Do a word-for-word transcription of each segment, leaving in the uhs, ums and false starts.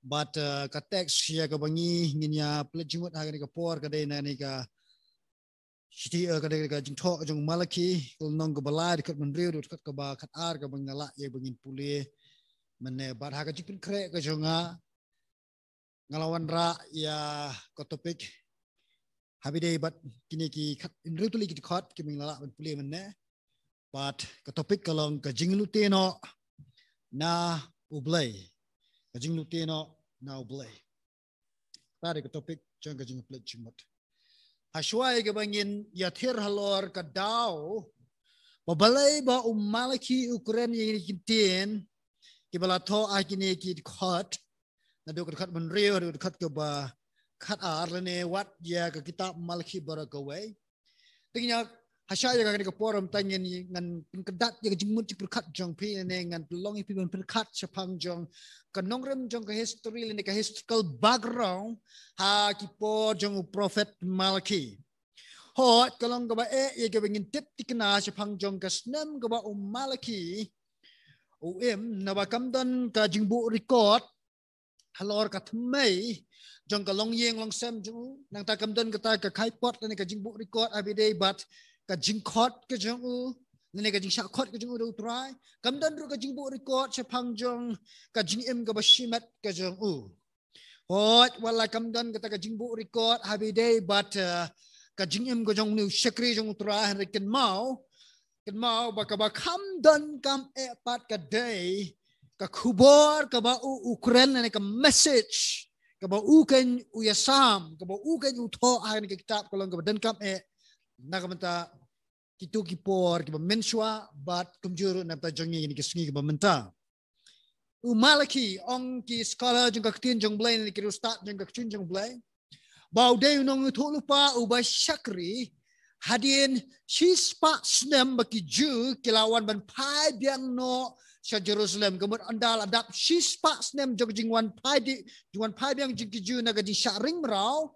Bad, uh, ka text ïa kaba ngi ngin ïa pynleit jingmut ha kane ka por ka dei na kane ka shithi, uh, ka dei ka jingthoh jong Malaki, ka lynnong kaba lai, dkhot ba hynriew, dkhot kaba khatar, kaba ngi la ïa ba ngin pule mynne. Bad ha ka jingpynkhreh ka jong nga, nga la wanrah ïa ka topic haba ïadei bad kine ki khat hynriew tylli ki dkhot kiba ngi la lah ban pule mynne. Bad ka topic ka long ka jinglute noh na U Blei. Ka jinglute noh na U Blei. Kata dei ka topic jong ka jingpynleit jingmut. Hashwa ïa kaba ngin ïathir halor ka daw ba balei ba u Malaki u kren ïa kine ki ktien kiba la thoh ha kine ki dkhot, naduh ka dkhot ba hynriew haduh ka dkhot kaba khatar, lane wat ïa ka kitab Malaki baroh kawei. Te ngin ïa, hashwa ïa kane ka por, mynta ngin, ngan pynkyndat ïa ka jingmut jingpyrkhat jong phi, ne ngan pynlong ïa phi ban pyrkhat shaphang jong ka nongrim jong ka history lane ka historical background ha ki por jong u prophet Malaki. Hooid, ka long kaba eh ïa kaba ngin tip thikna shaphang jong ka snem kaba u Malaki u im, naba kam don ka jingbuh record halor ka thymmei jong ka longïing longsem jong u, nangta kam don kata ka khaipot lane ka jingbuh record haba ïadei bad ka jingkhot ka jong u, lane ka jingshah khot ka jong u da U Trai. Kam don ruh ka jingbuh record shaphang jong ka jingim kaba shimet ka jong u. Hooid, wat la kam don kata ka jingbuh record haba ïadei bad, uh, ka jingim ka jong une u shakri jong U Trai, hynrei kynmaw, kynmaw ba kaba kham donkam eh pat ka dei ka khubor kaba u, u kren, ne ka message kaba u kein u ïasam, kaba u kein u thoh ha kane ka kitab, ka long kaba donkam eh na ka bynta kito ki por kiba mynshuwa bad kumjuh ruh na ka bynta jong ngi kine ki sngi kiba mynta. U Malaki, ong ki scholar jong ka ktien jong U Blei ne ki riewstad jong ka ktien jong U Blei, ba u dei u nongïathuhlypa uba shakri hadien shispah snem ba ki Jiw ki la wan ban phai biang noh sha Jerusalem. Ka mut ynda la dap shispah snem jong ka jingwan phai di, jingwan phai biang jong ki Jiw na ka jingshah ring mraw,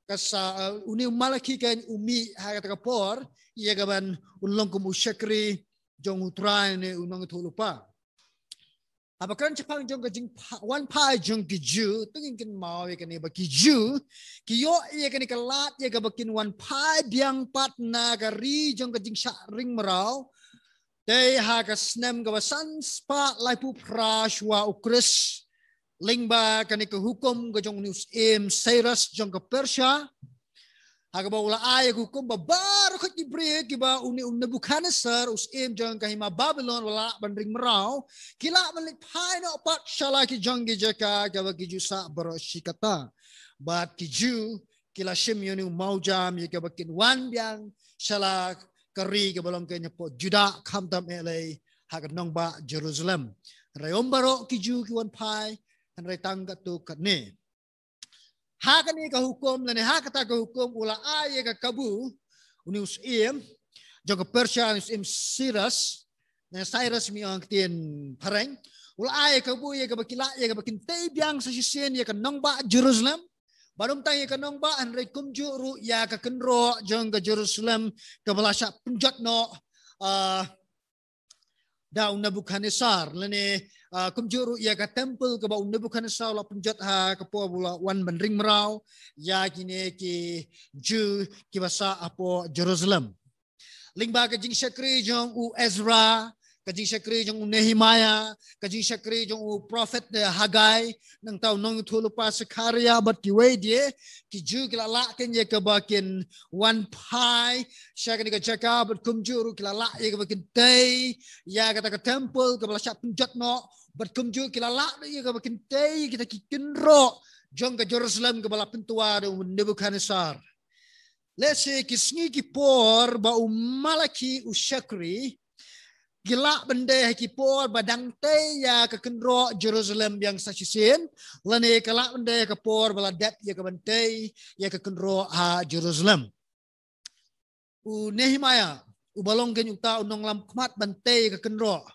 ka sa, uh, une u Malaki kein u mih ha kata ka por ïa kaban un long kum u shakri jong U Trai ne u nongïathuhlypa. Haba kren shaphang jong ka jingpha-, wan phai jong ki Jiw, to ngin kynmaw ïa kane ba ki Jiw ki ïoh ïa kane ka lad ïa kaba kin wan phai biang pat na ka ri jong ka jingshah ring mraw. Te ha ka snem kaba san spah laiphew phra shwa u Khrist, lyngba kane ka hukum ka jong une u syiem Cyrus jong ka Persia, ha kaba u la ai ka hukum ba baroh ki briew kiba une u Nebuchadnezzar u syiem jong ka hima Babilon u la lah ban ring mraw, ki lah ban leit phai noh pat sha la ki jong ki jaka kaba ki ju sah baroh shi katta. Bad ki Jiw ki la shim ïa une u mawjam ïa kaba kin wan biang sha la ka ri kaba long kein hapoh Judah, khamtam eh lei ha ka nongbah Jerusalem. Hynrei ym baroh ki Jiw ki wan phai, hynrei tang katto katne. Ha kane ka hukum lane ha kata ka hukum u la ai ïa ka kabu une u syiem jong ka Persia, une u syiem Cyrus, ne Cyrus mih ong ha ka ktien phareng. U la ai ïa ka kabu ïa kaba ki lah ïa kaba kin tei biang sa shisien ïa ka nongbah Jerusalem. Bad ym tang ïa ka nongbah, hynrei kumjuh ruh ïa ka kynroh jong ka Jerusalem kaba la shah pynjot noh, ah, da u Nebuchadnezzar, lane, ah, kumjuh ruh ïa ka temple kaba u Nebuchadnezzar u la pynjot ha ka por ba u la wan ban ring mraw ïa kine ki Jiw kiba sah hapoh Jerusalem. Lyngba ka jingshakri jong u Ezra, ka jingshakri jong u Nehemiah, ka jingshakri jong u prophet, eh, Haggai, nangta u nongïathuhlypa Sakaria bad kiwei de, ki Jiw ki la lah kein ïa kaba kin wan phai sha kane ka jaka, bad kumjuh ruh ki la lah ïa kaba kin tei ïa kata ka temple kaba la shah pynjot noh, bad kumjuh ki la lah ïa kaba kin tei kita ki kynroh jong ka Jerusalem kaba la pyntwa da u Nebuchadnezzar. Lehse ki sngi ki por ba u Malaki u shakri, ki lah ban dei ha ki por ba dang tei ïa ka kynroh Jerusalem biang sa shisien, lane ka lah ban dei ha ka por ba la dep ïa kaban tei ïa ka kynroh ha Jerusalem. U Nehemiah uba long kein uta u nonglam khmat ban tei ïa ka kynroh.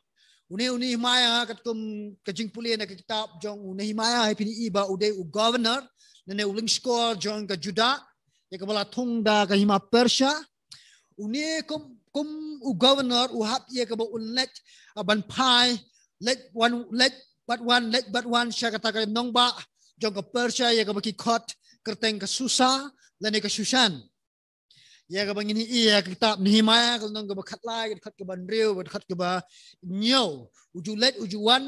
Une u Nehemiah katkum ka jingpule na ka kitab jong u Nehemiah, ha phin i ba u dei u governor, lane u lyngskor jong ka Judah, ïa kaba la thung da ka hima Persia. Une kum, kum u governor u hap ïa kaba un leit, ah, ban phai, leit wan, leit bad wan, leit bad wan sha kata ka nongbah jong ka Persia, ïa kaba ki khot kyrteng ka Susa lane ka Shushan. Ïa kaba ngin ïohi ïa ka kitab Nehemiah, ka lynnong kaba khatlai, ka dkhot kaba hynriew, ka dkhot kaba hynñiew. U ju leit, u ju wan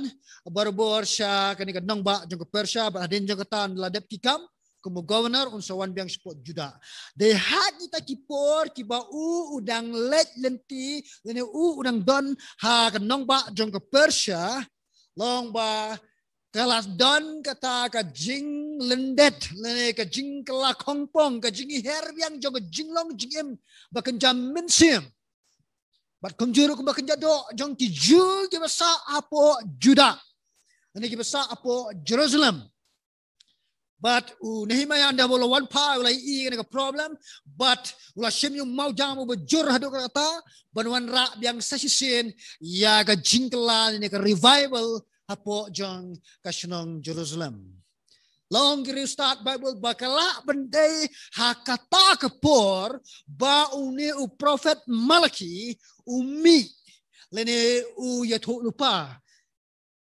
barabor sha kane ka nongbah jong ka Persia, bad hadien jong kata un la dep ki kam kum u governor, un sa wan biang shapoh Judah. Dei ha kita ki por kiba u, u dang leit lynti, lane u, u dang don ha ka nongbah jong ka Persia, long ba ka la don kata ka jinglyndet, lane ka jingkylla khongpong, ka jinghiar biang jong ka jinglong jingim ba kynja mynsiem. Bad kumjuh ruh kumba kynja doh jong ki Jiw kiba sah hapoh Judah, lane kiba sah hapoh Jerusalem. Bad u Nehemiah ynda ba u la wan phai, u la ïohi ïa kane ka problem, bad u la shim ïa u mawjam uba jur haduh katta katta ban wanrah biang sa shisien ïa ka jingkylla ne ka revival hapoh jong ka shnong Jerusalem. Long ki riewstad Baibl ba ka lah ban dei ha kata ka por ba une u prophet Malaki u mih lane u ïathuh lypa.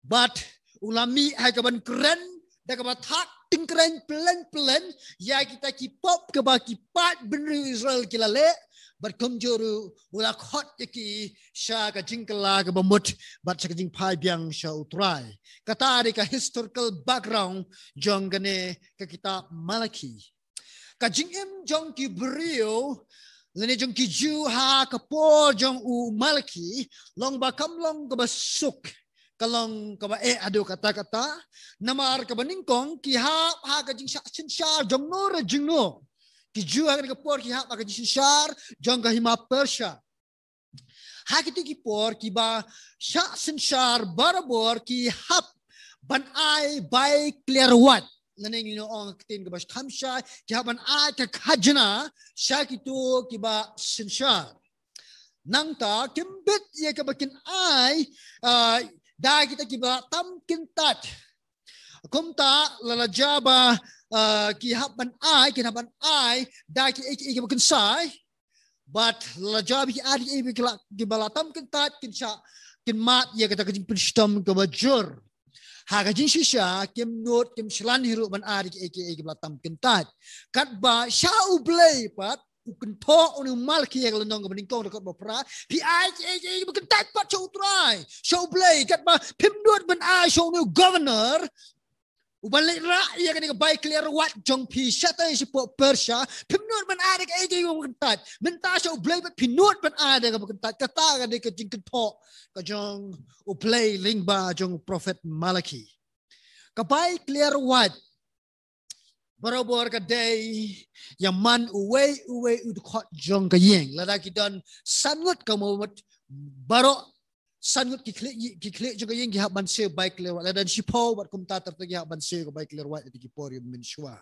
Bad u la mih ha kaban kren da kaba thad tyngkreiñ pyllein pyllein ïa kita ki pop kiba ki paid bynriew Israel ki la leh, bad kumjuh ruh u la khot ïa ki sha ka jingkylla kaba mut bad sha ka jingphai biang sha U Trai. Kata dei ka historical background jong kane ka kitab Malaki. Ka jingim jong ki briew lane jong ki Jiw ha ka por jong u Malaki long ba kam long kaba suk, ka long kaba eh haduh katta katta. Namar kaba nyngkong ki hap ha ka jingshah synshar jongno re jingno. Ki Jiw ha kane ka por ki hap ha ka jingsynshar jong ka hima Persia. Ha kito ki por kiba shah synshar barabor ki hap ban ai bai kliar wait, lane ngi ong ha ka ktien kaba kham shai, ki hap ban ai ka khajna sha kito kiba synshar. Nangta kim bit ïa kaba kin ai, ah, da kita kiba tam kyntait. Kumta la la jia ba, ah, ki hap ban ai, kin hap ban ai da kiei kiei kiba kin shai. Bad la la jia ba ki ai da kiei kiei kiba la tam kyntait, kin shah, kin mad ïa kata ka jingpynshitom kaba jur. Ha ka jingshisha kim nud, kim shlan hi ruh ban ai da kiei kiei kiba la tam kyntait. Katba sha U Blei pat u kynthoh une u Malaki ha ka lynnong kaba nyngkong, dkhot ba phra, phi ai kiei kiei kiba kyntait pat sha U Trai, sha U Blei. Katba phim nud ban ai sha une u governor uban leit rah ïa kane ka bai kliar wait jong phi shatai shapoh Persia, phim nud ban ai da kiei kiei kiba kyntait. Mynta sha U Blei pat phi nud ban ai da kaba kyntait. Kata ka dei ka jingkynthoh ka jong U Blei lyngba jong u prophet Malaki. Ka bai kliar wait barabor ka dei ïa man uwei uwei u dkhot jong ka ïing. Lada ki don san ngut, ka mut baroh san ngut ki khlieh, ki khlieh jong ka ïing ki hap ban siew bai kliar wait. Lada don shiphew bad kumta ter ter ki hap ban siew ka bai kliar wait ha kita ki por ïa mynshuwa.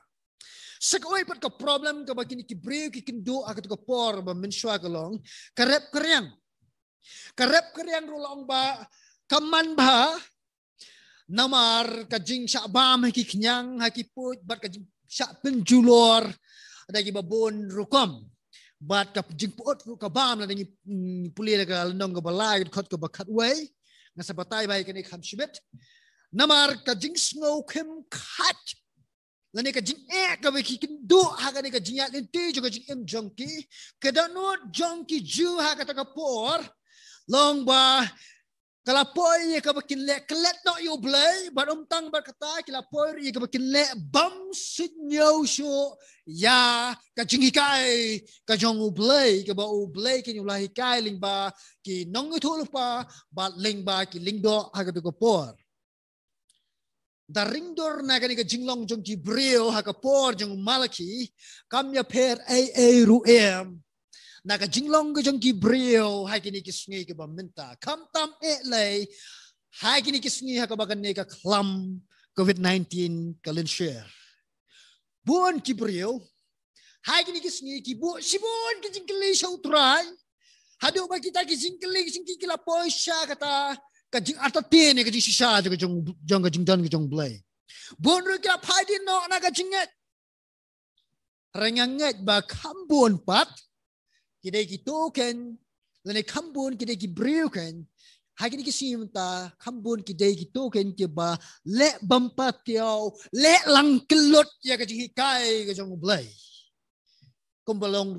Sa kawei pat ka problem kaba kine ki briew ki kynduh ha kata ka por ba mynshuwa ka long ka rep ka riang. Ka rep ka riang ruh long ba kam man bha, namar ka jingshah bam ha ki khñiang, ha ki puit, bad ka jingshah pynjulor da kiba bun rukom. Bad ka jingpyut ruh ka bam, lada ngi, mm, pule da ka lynnong kaba lai, dkhot kaba khatwei. Nga sa batai bha ïa kane kham shibit. Namar ka jingsngew khim khat lane ka jingeh kaba ki kynduh ha kane ka jingïaid lynti jong ka jingim jong ki, ka dohnud jong ki Jiw ha kata ka por long ba ka la poi ïa kaba kin leh klet noh ïa U Blei, bad ym tang bad kata, ki la poi ruh ïa kaba kin leh bym suidñiew shuh ïa ka jinghikai ka jong U Blei, kaba U Blei kein u la hikai lyngba ki nongïathuhlypa bad lyngba ki lyngdoh ha kata ka por. Da ring dur na kane ka jinglong jong ki briew ha ka por jong u Malaki, kam ïapher ei ei ruh em na ka jinglong ka jong ki briew ha kine ki sngi kiba mynta, khamtam eh lei ha kine ki sngi ha kaba kane ka khlam covid nineteen ka lynsher. Bun ki briew ha kine ki sngi ki buh shibun ki jingkylli sha U Trai, haduh ba kita ki jingkylli ki jingkylli ki la poi sha kata ka jingartatien, ka jingshisha jong, jong, jong ka jingdon ka jong U Blei. Bun ruh ki la phai dien noh na ka jingngeit. Hynrei nga ngeit ba kham bun pat ki dei kito kein, lane kham bun ki dei ki briew kein Ha kine ki sngi mynta, kham bun ki dei kito ken kiba leh bym patiaw, leh lang kyllut ïa ka jinghikai ka jong U Blei. Kumba long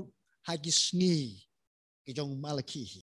ha ki sngi ki jong u Malakhi hi.